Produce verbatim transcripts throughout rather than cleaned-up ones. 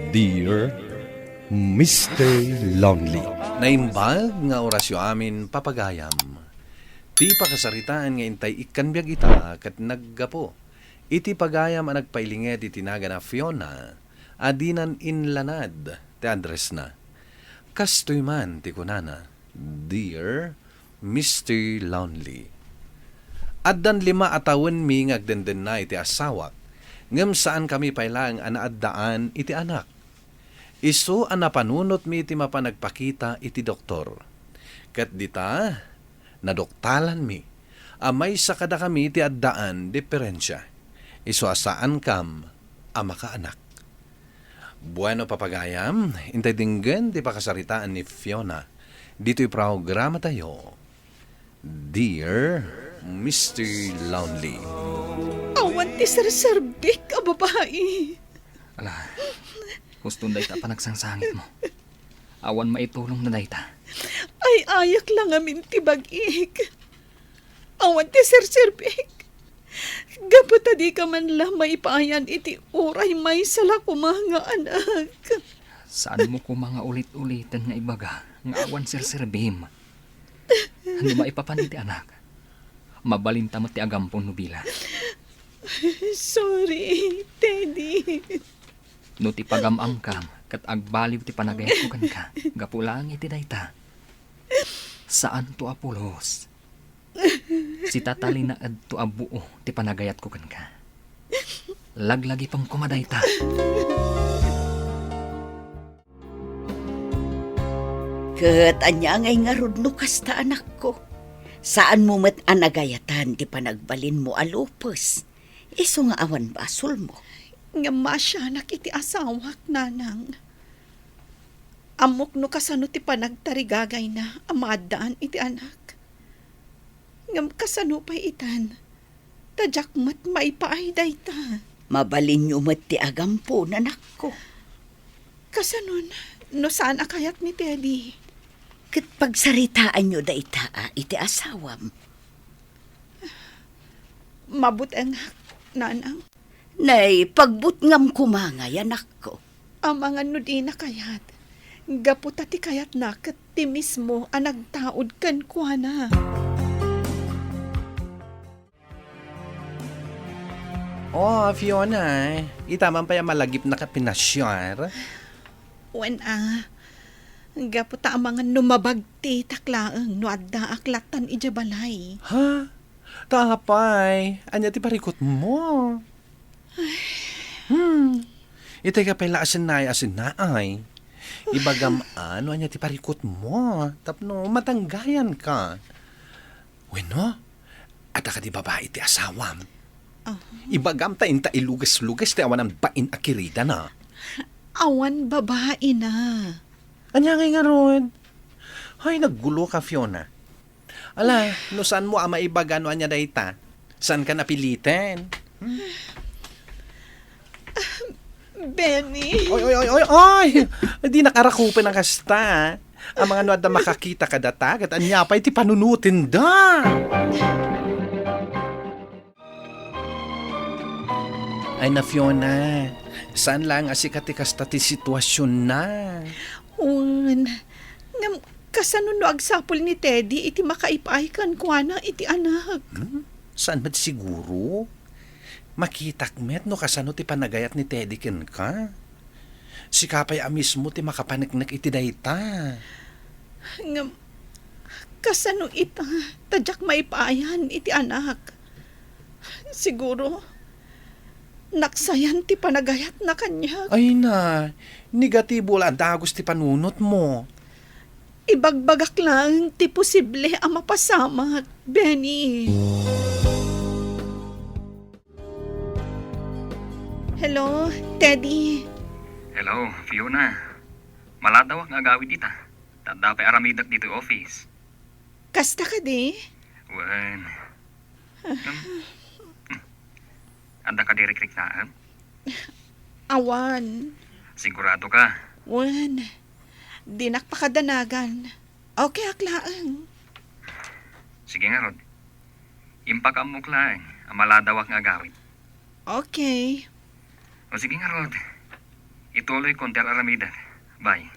Dear Mister Lonely. Naimbag nga orasyo amin, papagayam. Ti pakasaritaan nga intay ikkan biag ita ket naggapu iti pagayam a nagpailinged iti nagan a Fiona a dinan inlanad ti addressna. Kastoy man ti kunana, "Dear Mister Lonely, addan lima a tawenmi nga agdendenna iti asawak, ngem saankami pay laeng a naaddaan iti anak. Isu a napanunotmi ti mapan agpakita iti doktor. Ket dita, naduktalanmi a maysa kadakami ti addaan diferensia. Isu a saankam a makaanak." Bueno, papagayam, intay denggen ti pakasaritaan ni Fiona ditoy programatayo, Dear Mister Lonely. Awan ti serserbik a babai. Ala, huston dayta a panagsangsangitmo. Awan maitulongna dayta. Ay-ayak la ngamin ti bag-ik. Awan ti serserbik. Gapu ta dika man la maipaayan iti uray maysa la koma nga anak. Saanmo koma nga ulit-uliten nga ibaga nga awan serserbim? No maipapan iti anak, mabalinta met ti agampo no bilang. Sorry, Teddy. No ti pagam-amkam ket agbaliw ti panagayatko kenka gapu laeng iti dayta, saanto a pulos. Sitatalinaedto a buo ti panagayatko kenka. Laglagipem koma dayta. Ket ania ngay ngarud no kasta, anakko? Saanmo met a nagayatan ti panagbalinmo a lupes, isu nga awan basolmo. Ngem maasianak iti asawak, nanang. Ammok no kasano ti panagtarigagayna a maaddaan iti anak. Ngem kasano pay itan? Ta diak met maipaay dayta. Mabalinyo met ti agampo, anakko. Kasano no saan a kayat ni Teddy? Ket pagsaritaanyo dayta a iti asawam. Mabutengak, nanang. Nay, pagbutngam koma ngay, anakko. Amangan no dina kayat. Gapu ta ti kayatna ket ti mismo a nagtaud kenkuana. Oh, Fiona, ita man pay a malagipnak a pinasiar? Wen a, gapu ta amangan no mabagtitak laeng no addaak lattan idiay balay. Ha? Ta apay, ania ti parikutmo? Hmm. Itay ka pay la a sennaay a sennaay. Ibagam a no ania ti parikutmo tapno matanggayanka. Wenno, adda kadi babai ti asawam? Ah. Ibagam ta inta iluges-luges ti awanan bain a kiridana. Awan babaina. Ania ngay ngarud? Hay, nagguloka, Fiona. Ala, no saanmo a maibaga no ania dayta, saanka napiliten? Hmm? Benny. Oy, oy, oy, oy, oy! Dinnak a rakupen a kasta. Amangan no adda makakita kadata, ket ania pay ti panunotenda? Ay na, Fiona, saan laeng a sika ti kasta ti situasionna? Wen, ngem kasano no agsapul ni Teddy iti makaipaay kenkuana iti anak? Hmm? Saan met siguro? Makitak met no kasano ti panagayat ni Teddy kenka. Sika pay a mismo ti makapaneknek iti dayta. Ngem, kasano ita, ta diak maipaayan iti anak? Siguro, naksayan ti panagayatna kaniak. Ay na, negatibo la a dagus ti panunotmo. Ibagbagak laeng ti posible a mapasamak, Benny. Hello, Teddy. Hello, Fiona. Maladawak nga agawid ita. Ta adda pay aramidek ditoy office. Kasta kadi? Wen. Ngem, hmm. Adda kadi rikriknaem? Awan. Sigurado ka? Wen. Dinak pakadanagan. Okay ak laeng. Sige ngarud. Impakaammok laeng a maladawak nga agawid. Okay. O sige ngarud. Ituloy kon ti ar-aramidek. Bye.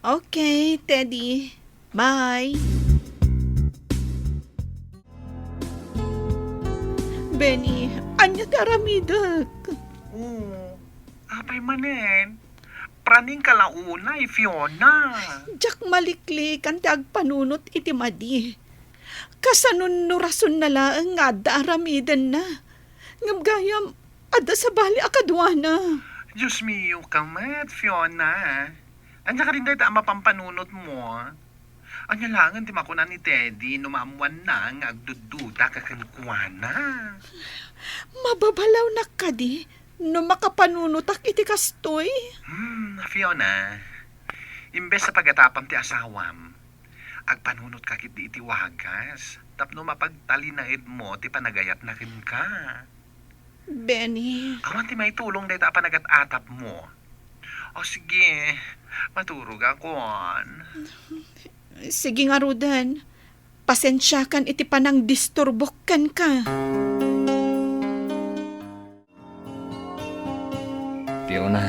Okay, Teddy. Bye. Benny, ania ti aramidek? Oo. Apay manen? Praning ka la unay, Fiona. Diak maliklikan ti agpanunot iti madi. Kasano no rasonna laeng nga adda aramidenna? Ngem gayam, adda sabali a kaduana. Dios mio ka met, Fiona. Ania kadin dayta a mapampanunotmo? Ania laengen ti makuna ni Teddy no maammoanna nga agduddudak kenkuana? Mababalawnak kadi no makapanunotak iti kastoy? Hmm, Fiona, imbes a pagatapam ti asawam, agpanunotka ketdi iti wagas tapno mapagtalinaedmo ti panagayatna kenka. Benny. Awan ti maitulong dayta a panagat-atapmo. O sige, maturogakon. Sige ngaruden. Pasensiakan iti panangdisturbok kenka. Fiona.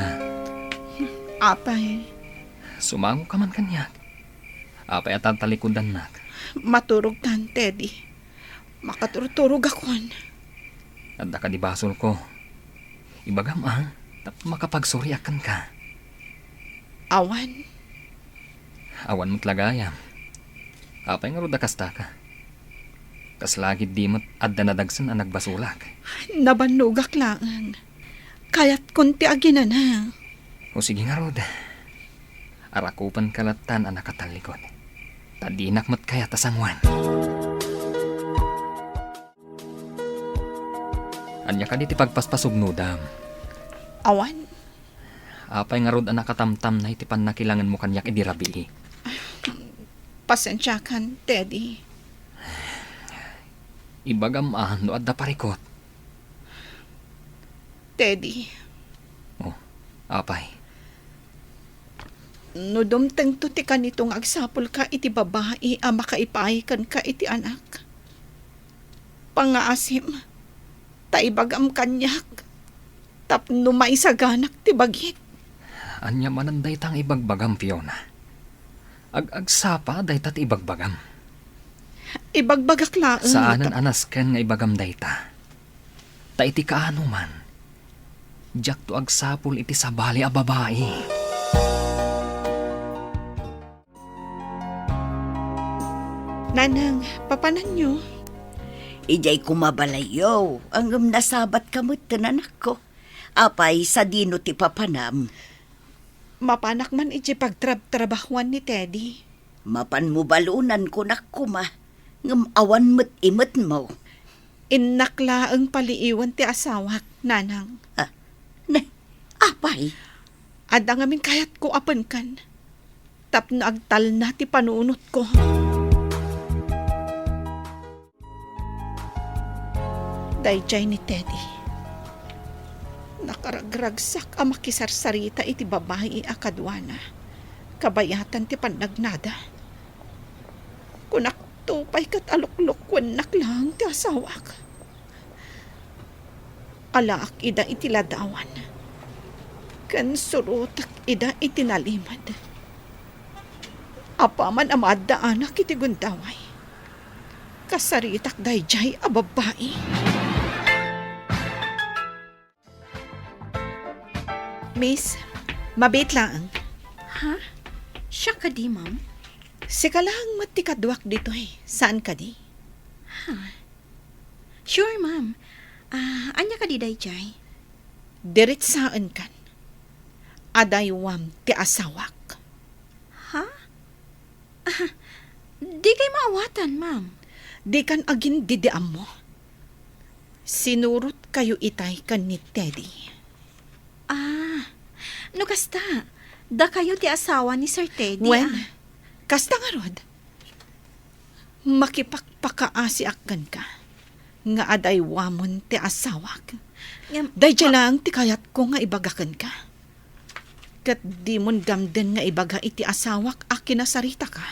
Apay. Sumangoka man kaniak. Apay a taltalikudannak? Maturogkan, Teddy. Makaturturogakon. Adda kadi basolko? Ibagam a, tapno makapagsoriak kenka. Awan. Awan met la gayam. Apay ngarud a kastaka? Kasla ketdi met adda nadagsen a nagbasolak? Nabannogak laeng. Kayatkon ti aginana. O sige ngarud. Arakupenka lattan a nakatallikod. Ta dinak met kayat a sangoan. Ania kadi ti pagpaspasugnodam? Awan. Apay ngarud a nakatamtamna iti pannakilangenmo kaniak idi rabii? Pasensiakan, Teddy. Ibagam a no adda parikut. Teddy. Oh, apay? No dumtengto ti kanito nga agsapulka iti babai a makaipaay kenka iti anak, pangngaasim ta ibagam kaniak tapno maisaganak ti bagik. Ania manen dayta nga ibagbagam, Fiona? Ag-agsapa dayta ti ibagbagam. Ibagbagak laeng. Saanen a nasken nga ibagam dayta. Ta iti kaano man, diakto agsapul iti sabali a babai. Nanang, papananyo? Idiay koma balayyo, ngem nasabatka met ken anakko. Apay, sadino ti papanam? Mapanak man idiay pagtrabtrabahuan ni Teddy. Mapanmo balonan, kunak koma, ngem awan met imetmo. Innak laeng paliiwen ti asawak, Nanang. Ah, ne, apay? Adda ngamin kayatko a penken tapno agtalna ti panunotko. Daydiay ni Teddy. Nakaragragsak a makisarsarita iti babai a kaduana, kabayatan ti pannagnada. Kunakto pay ket a luklukuennak laeng ti asawak. Alaak ida iti ladawan, ken surotek ida iti nalimed. Apaman a maaddaanak iti gundaway, kasaritak daydiay a babbai. Miss, mabiit laeng. Ha? Siak kadi, ma'am? Sika laeng met ti kaduak ditoy, saan kadi? Ha? Sure, ma'am. Ah, ania kadi daydiay? Diritsaenkan. Adaywam ti asawak. Ha? Ah, dikay maawatan, ma'am. Dikan agin-didiammo. Sinurotkayo itay ken ni Teddy. Ah, no kasta, dakayo ti asawa ni Sir Teddy, Wen, ah. Kasta ngarud. Makipakpakaasiak kenka nga adaywamon ti asawak. Ngem, Daydiay ma- laeng ti kayatko nga ibaga kenka. Ket dimon gamden nga ibaga iti asawak a kinasaritaka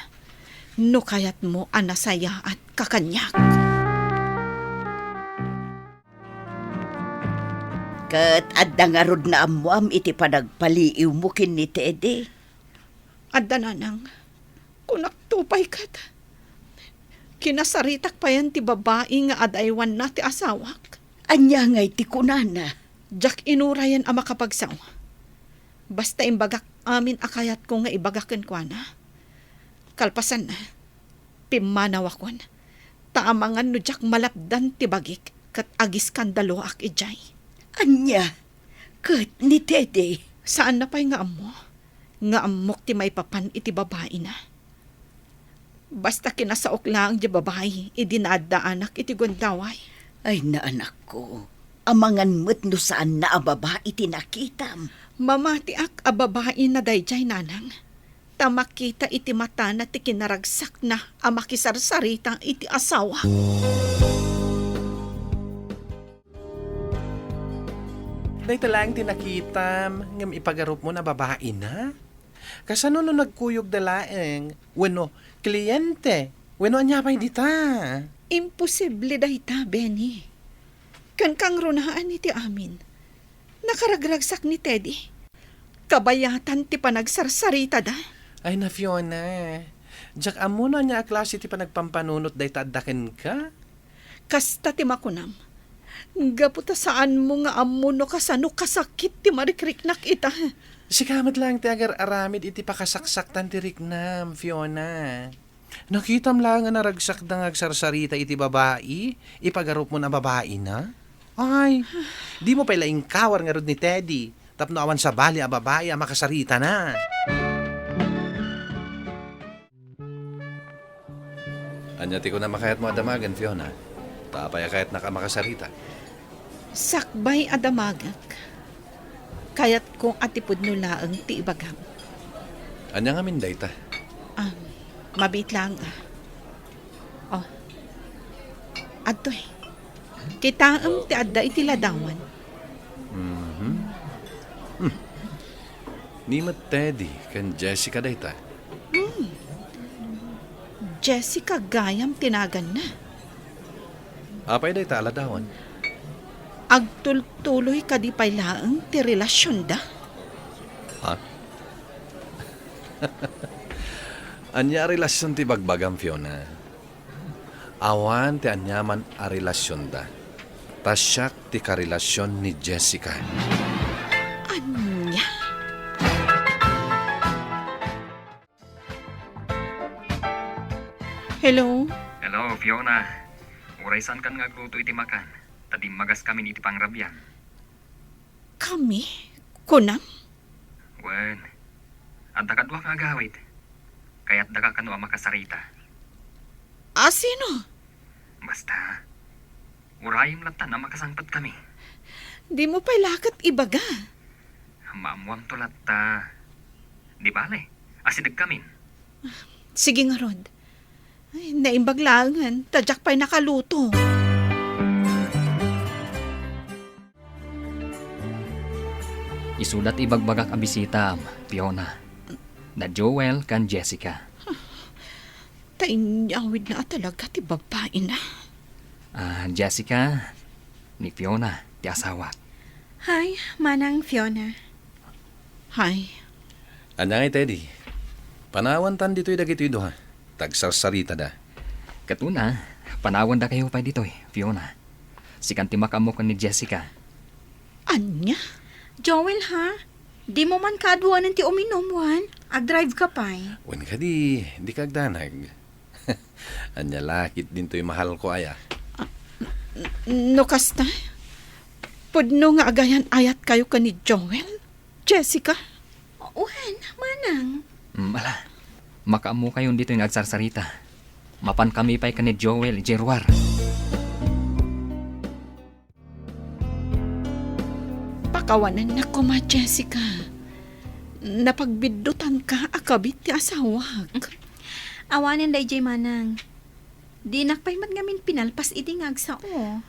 no kayatmo a nasayaatka kaniak. Ket adda ngarud naammoam iti panagpaliiwmo ken ni Teddy? Adda, nanang. Kunakto pay ket, kinasaritak payen ti babai nga adaywanna ti asawak. Ania ngay ti kunana? Diak inurayen a makapagsao. Basta imbagak amin a kayatko nga ibaga kenkuana. Kalpasanna, pimmanawakon, ta amangan no diak malapdan ti bagik ket agiskandaloak idiay. Ania? Ket ni Teddy? Saanna pay nga ammo nga ammok ti maipapan iti babaina. Basta kinasaok laeng diay babai idi naaddaanak iti gundaway. Ay, naanakko, amangan met no saanna a babai ti nakitam. Mamatiak a babaina daydiay, nanang, ta makita iti matana ti kinaragsakna a makisarsarita iti asawa. Dayta laeng ti nakitam, ngem ipagarupmo a babaina? Kasano no nagkuyogda laeng, wenno kliente, wenno ania pay dita? Imposible dayta, Benny. Ken kangrunaan iti amin, nakaragragsak ni Teddy. Kabayatan ti panagsarsaritada. Ay na, Fiona. Diak ammo no ania a klase ti panagpampanunot dayta adda kenka. Kasta ti makunam. Gapu ta saanmo nga ammo no kasano kasakit ti marikriknak ita. Sika met laeng ti agar-aramid iti pakasaksaktan ti riknam, Fiona. Nakitam laeng a naragsakda nga agsarsarita iti babai, ipagarupmo a babaina? Ay, dimo pay la inkawar ngarud ni Teddy tapno awan sabali a babai a makasaritana. Ania ti kunam a kayatmo a damagen, Fiona? Ta apay a kayatnak a makasarita? Sakbay a damagek, kayatko a ti pudno laeng ti ibagam. Ania ngamin dayta? Ah, mabiit laeng a. Oh. Adtoy. Kitaem ti adda iti ladawan. Mhm. Hmm. Ni met Teddy ken Jessica dayta. Hmm. Jessica gayam ti naganna. Apay dayta a ladawan? Agtultuloy kadi pay laeng ti relasionda? Ha? Ania a relasion ti bagbagam, Fiona? Awan ti aniaman a relasionda. Ta siak ti karelasion ni Jessica. Ania? Hello? Hello, Fiona. Uray saankan nga agluto iti makan, ta dimmagas kamin iti pangrabian. Kami? Kunam? Wen, adda kaduak nga agawid. Kayatdaka kano a makasarita. A sino? Basta, urayem latta a makasangpetkami. Dimo pay la ket ibaga. Maammoamto latta. Di bale, asidegkamin. Sige ngarud. Ay, naimbag laengen, ta diak pay nakaluto. Isuda ti ibagbagak a bisitaam, Fiona. Da Joel ken Jessica. Ta inyawidna a talaga ti babaina. Ah, Jessica, ni Fiona ti asawak. Hi, Manang Fiona. Hi. Ania ngay, Teddy? Panawantan ditoy dagitoy duha. Tagsarsaritada. Ket una, panawandakayo pay ditoy, Fiona. Sikan ti makaammo ken ni Jessica. Ania? Joel, ha? Dimo man kaaduanen ti uminum, wen? Agdrive ka pay. Wen kadi, dika agdanag. Ania la ketdin toy mahalko aya? Ah, n-, no kasta, pudno nga agayan-ayatkayo ken ni Joel, Jessica? Wen, Manang. Mm, ala. Makaammokayon ditoy nga agsarsarita. Mapankami pay ken ni Joel idiay ruar. Pakawanennak koma, Jessica. Napagbiddutanka a kabit ti asawak. Awanen daydiay, Manang. Dinak pay met ngamin pinalpas idi nga agsao.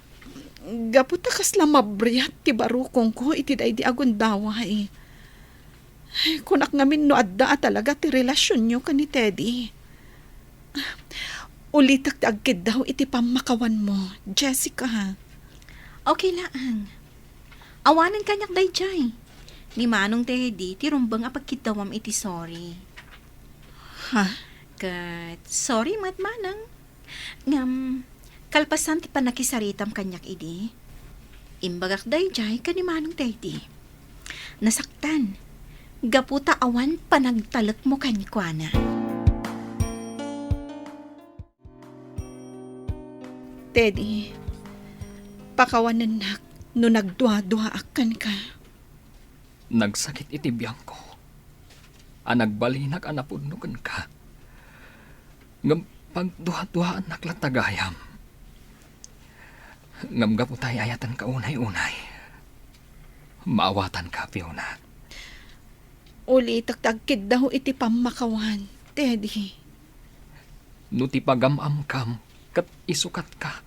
Gapu ta kasla mabriat ti barukongko iti daydi a gundaway. Kunak ngamin no adda a talaga ti relasionyo ken ni Teddy. Ulitek ti agkiddaw iti pammakawanmo, Jessica. Okay laeng. Awanen kaniak dayjay. Ni Manong Teddy ti rumbeng a pagkiddawam iti sorry. Ha? Ket sorry met, Manang. Ngem, kalpasan ti pannakisaritam kaniak idi, imbagak dayjay ken ni Manong Teddy. Nasaktan. Gapu ta awan panagtalekmo kenkuana. Teddy, pakawanennak no nagduaduaak kenka. Nagsakit iti biangko a nagbalinak a napudno kenka. Ngem pagduaduaannak latta gayam. Ngem gapu ta ay-ayatenka unay-unay, maawatanka, Fiona. Ulitek ti agkiddaw iti pammakawan, Teddy. No ti pagam-amkam ket isukatka,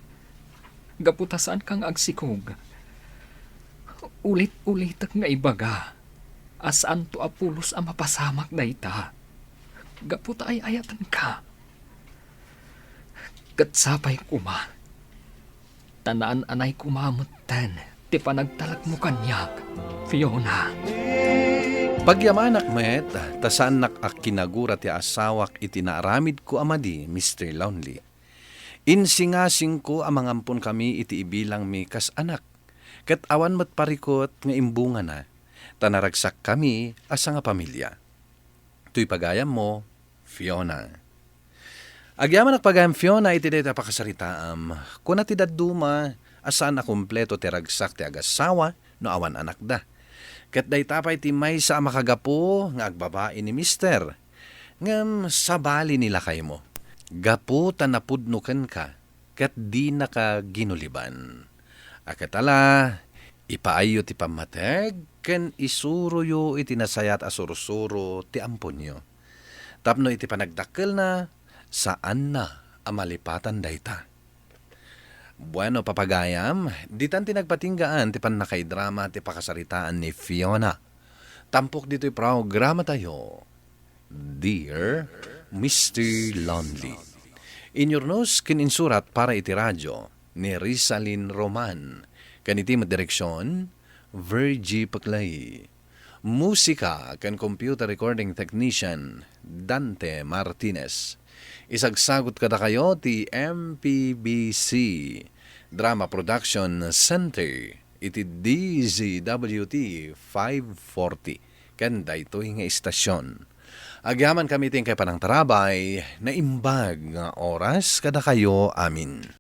gapu ta saanka nga agsikog, ulit-ulitek nga ibaga a saanto a pulos a mapasamak dayta, gapu ta ay-ayatenka. Ket sapay koma, ta naan-anay koma metten ti panagtalekmo kaniak, Fiona. Pagyamanak met, ta saannak a kinagura ti asawak iti naaramidko a madi, Mister Lonely. Insingasingko a mangamponkami iti ibilangmi kas anak, ket awan met parikut nga imbungana, ta naragsakkami a sangapamilia. Toy pagayammo, Fiona. Agyamanak pagayam, Fiona, iti dayta a pakasaritaam. Kuna ti dadduma a saan a kompleto ti ragsak ti agasawa no awan anakda. Ket dayta pay ti maysa a makagapu nga agbabai ni Mister. Ngem sabali ni lakaymo. Gapu ta napudno kenka, ket dinaka ginuliban. A ket ala, ipaayyo ti pammateg ken isuroyo iti nasayaat a sursuro ti amponyo. Tapno iti panagdakkelna, saanna a malipatan dayta. Bueno, papagayam, ditan ti nagpatinggaan ti pannakaidrama ti pakasaritaan ni Fiona. Tampok ditoy programatayo, Dear Mister Lonely. Inyurnos ken insurat para iti radio ni Rizalin Roman, ken iti met direksion, Virgie Paclay. Musika ken computer recording technician, Dante Martinez. Isagsagut kadakayo ti M P B C Drama Production Center iti D Z W T five forty ken daytoy nga istasyon. Agyamankami ti inkay panangtarabay, naimbag nga oras kadakayo amin.